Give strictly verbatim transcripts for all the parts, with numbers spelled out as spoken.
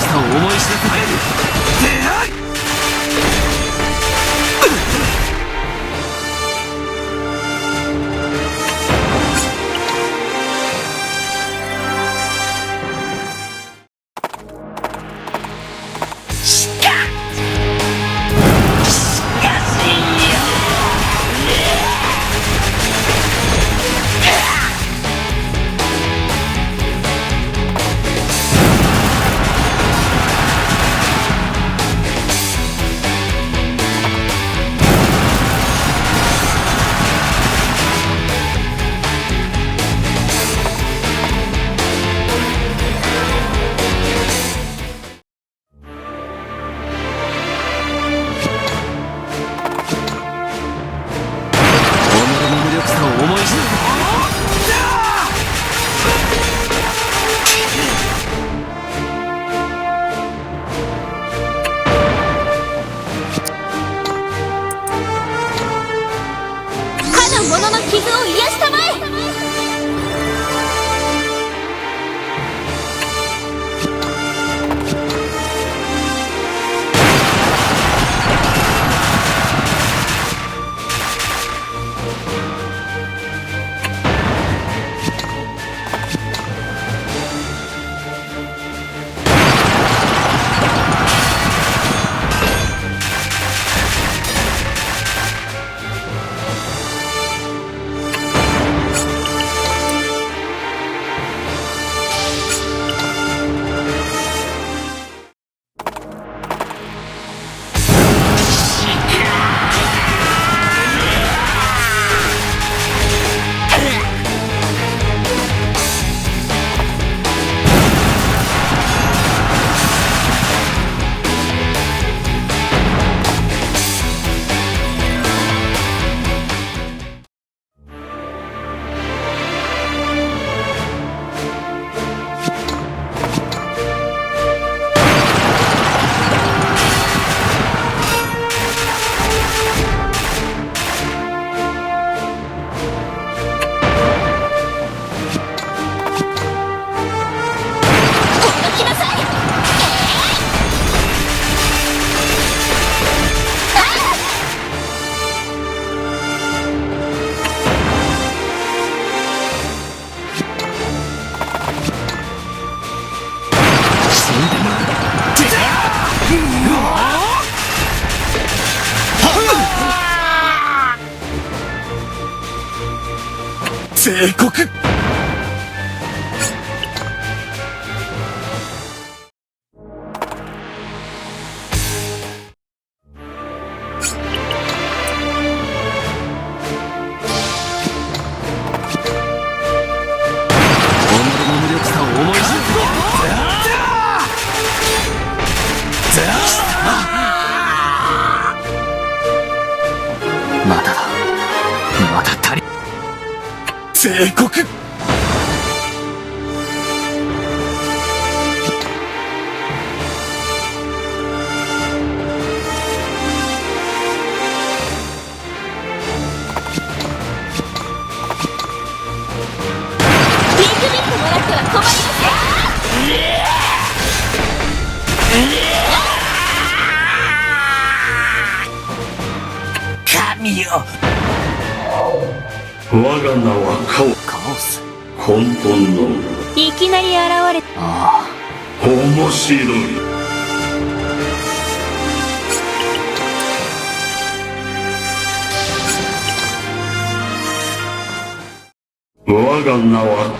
さを思い知らせて。己の無力さを思い知る。かの者の傷を癒したまえ。帝国。己の無力さを思い知る。まだだ。まだ足り。帝国。 神よ。我が名はカオ。カオス。混沌の。いきなり現れ。ああ。面白い。 我が名は。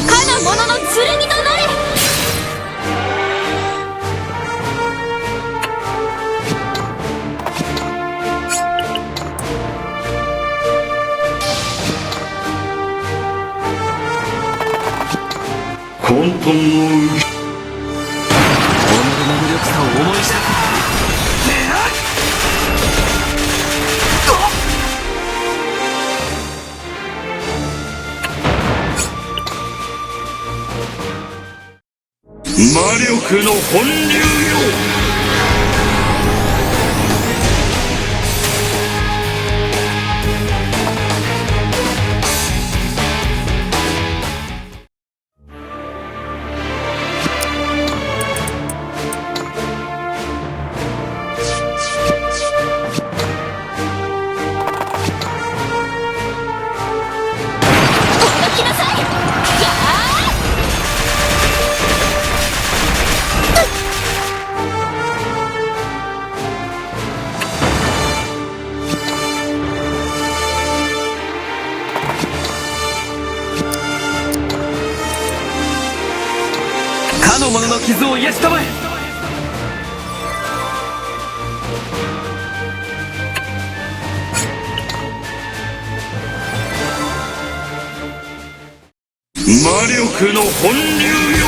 かの者の剣となれ。 混沌の。己の無力さを思い知らせ。魔力の本流よ。傷を癒したまえ。魔力の本流よ。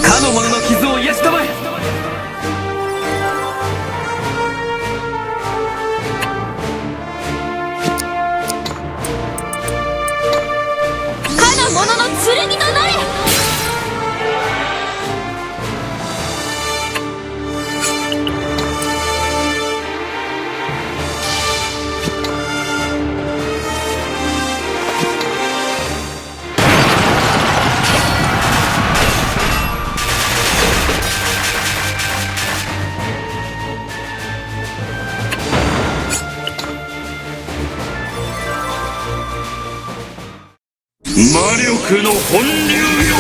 かの者の傷を癒したまえ。かの者の剣となれ。魔力の本流よ。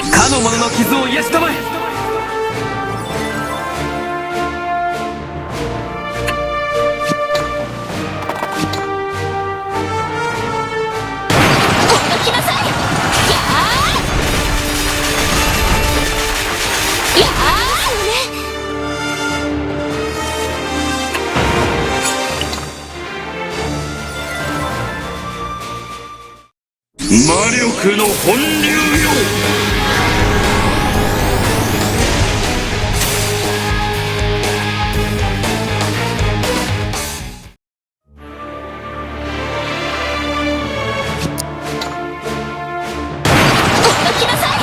かの者の傷を癒したまえ。ほっときなさい。やあ。やあ。魔力の本流よ。ほっときなさい。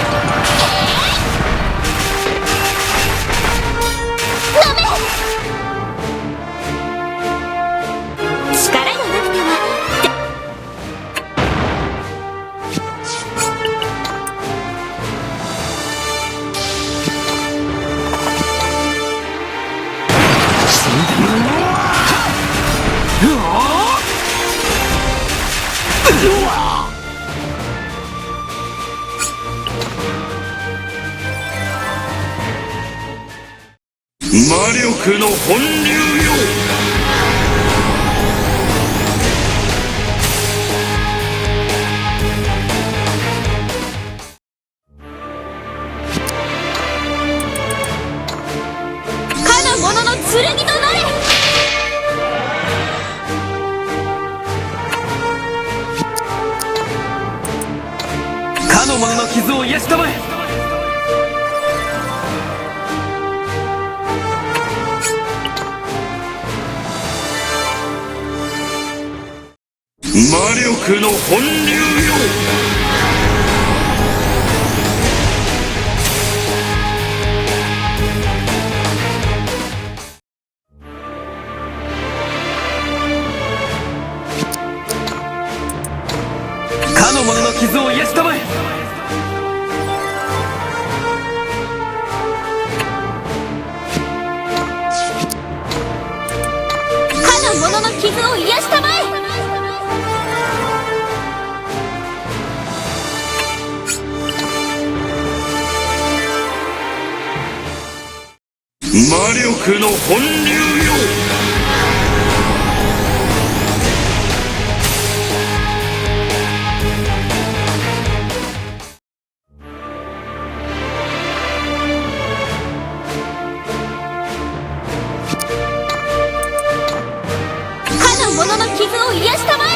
飲め。力がなくては。魔力の本流よ。かの者の剣となれ。かの者の傷を癒したまえ。魔力の本流よ。かの者の傷を癒したまえ。かの者の傷を癒したまえ。魔力の本流よ。かの者の傷を癒したまえ。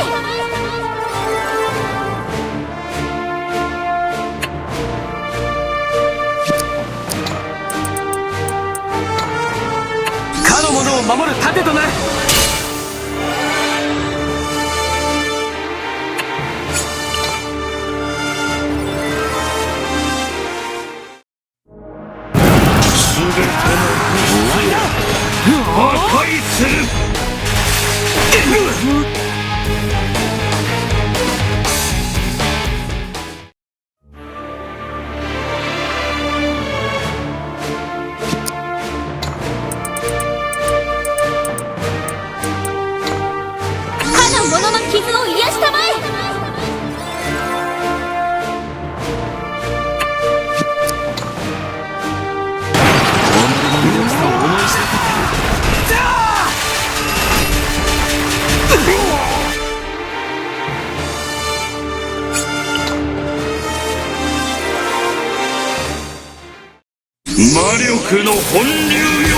かの者を守る盾となれ。の本流よ。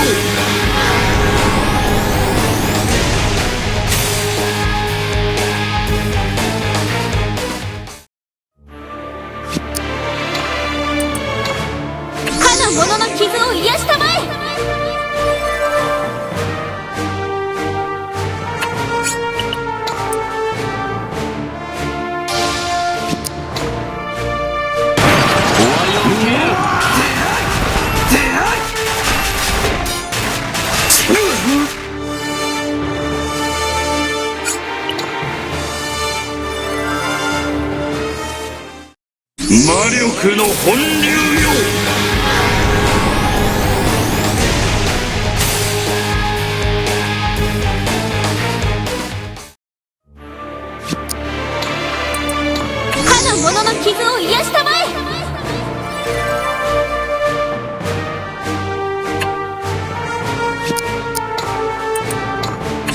かの者の傷を癒したまえ。 魔力の本流よ。 かの者の傷を癒したまえ。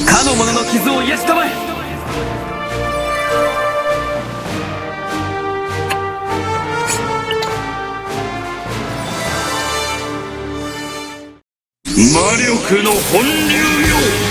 かの者の傷を癒したまえ。 魔力の本流よ。